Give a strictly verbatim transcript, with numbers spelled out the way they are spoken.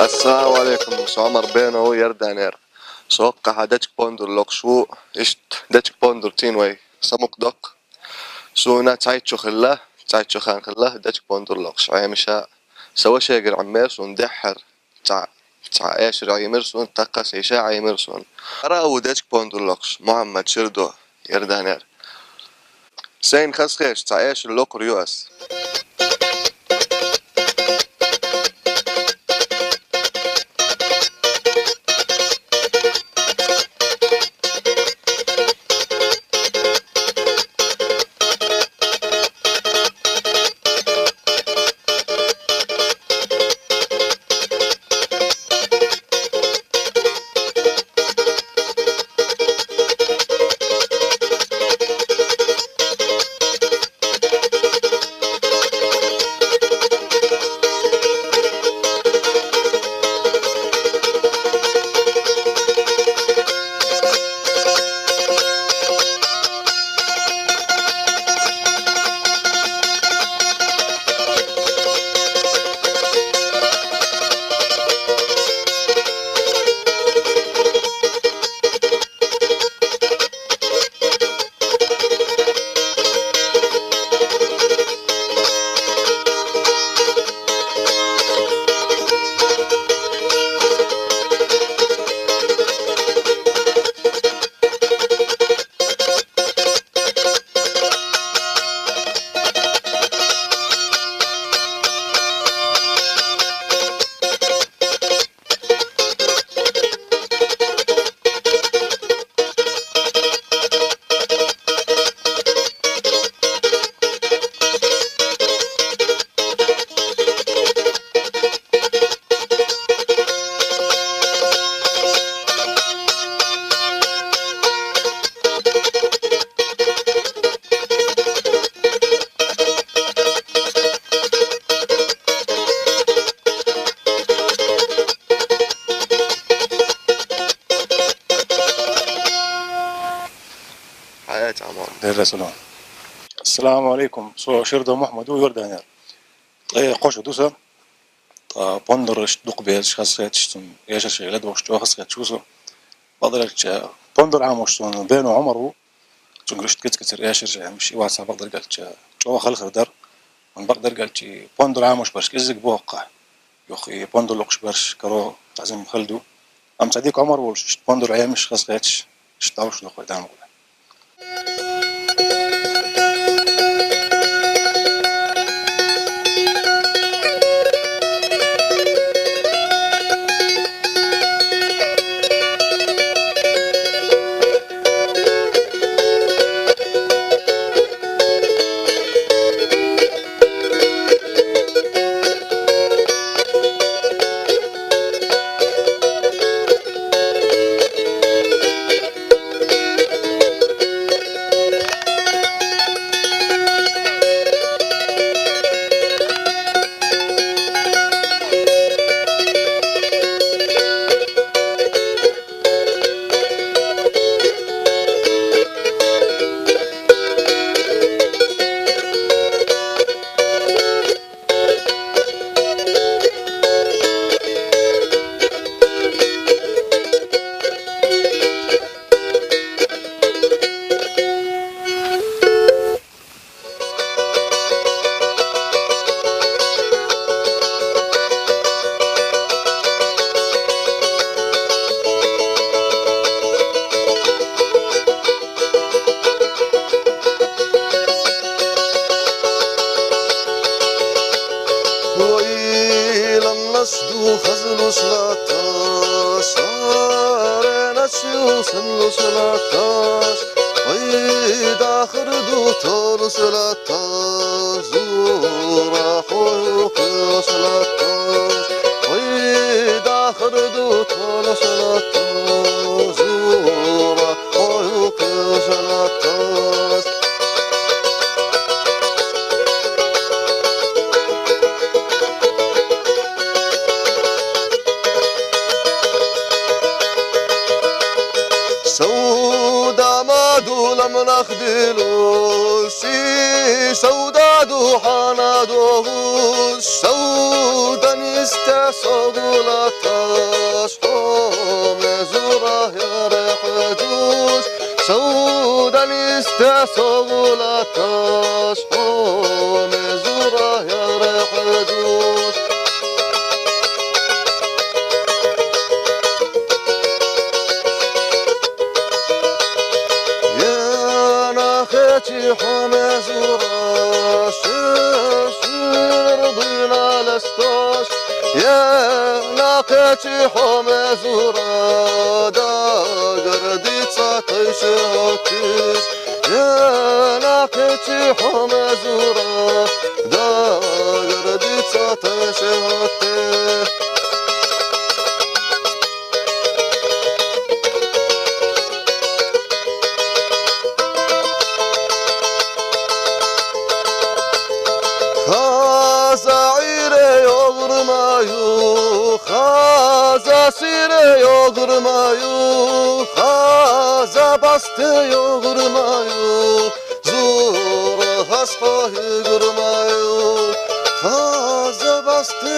Ассаламу Ӏалайкум, со Ӏумар Бено ву, Ярданера. Со кхы хьа дечка пондур локхуш ву, иштта дечка пондур цӀийна вай самукъадоккху. Суна цхьайтта шу хилла, цхьайтта шу хан хилла, дечка пондур локхуш Ӏемаш. Сан вашагара Ӏемира суна дехьара цхьа, цхьа эшар Ӏемира суна, тӀаккха сан йиша Ӏемира суна. ХӀара а ву дечка пондур локхуш, Мухьаммад Ширдо, Ярданера. Сайна хазахеташ цхьа эшар локхур ю ас. Хьаят, Ӏумар. Деррес а. Ассаламу Ӏалайкум. Со Ширдо Мухьаммад ву, Ярданера. Ткъе кхо шу ду сан. Ткъа пондураш дукха безаш хазахеташ, цунна эшарш ледогӀуш чӀогӀа хазахеташ ву со. Бакъдерг аьлча, пондур Ӏамош суна Бено Ӏумар ву. Цуьнга иштта кицкицар эшарш Ӏемаш, и вацахь, бакъдерг аьлча, чӀогӀа хала хир дара. Амма бакъдерг аьлча, и пондур Ӏамош берш кӀеззиг бу хӀокхахь. Юха и пондур локхуш берш каро, тӀаккха хала ду. Амма цхьа дика Ӏумар волуш, иштта пондур Ӏемаш хазахеташ, иштта дӀалуш ду вай Дала мукъ лахь. Вай ламнас ду хазлуш латташ, сареначу санлуш латташ, вай дахар ду толуш латташ, зура хьой кхоьлуш латташ, вай дахар ду толуш латташ, зура хьой кхоьлуш латташ. Сауда ма ду ламнах дилуш, сауда ду хьан догӀуш, саудани Истя согулаташ хьо мезура ярехьдуш, саудан истя согулаташ хьо мезура ярехьдуш. Ена хечи хьо мезура, ши-, шир дуйна лестош. Ена хечи хьо мезура, дагардица тайши отиш. Ена хечи хьо мезура, дагардица тайши отиш. Хаза ире йогурмаю, хаза сире йогурмаю, хаза басте йогурмаю, зура хасхо йогурмаю, хаза басте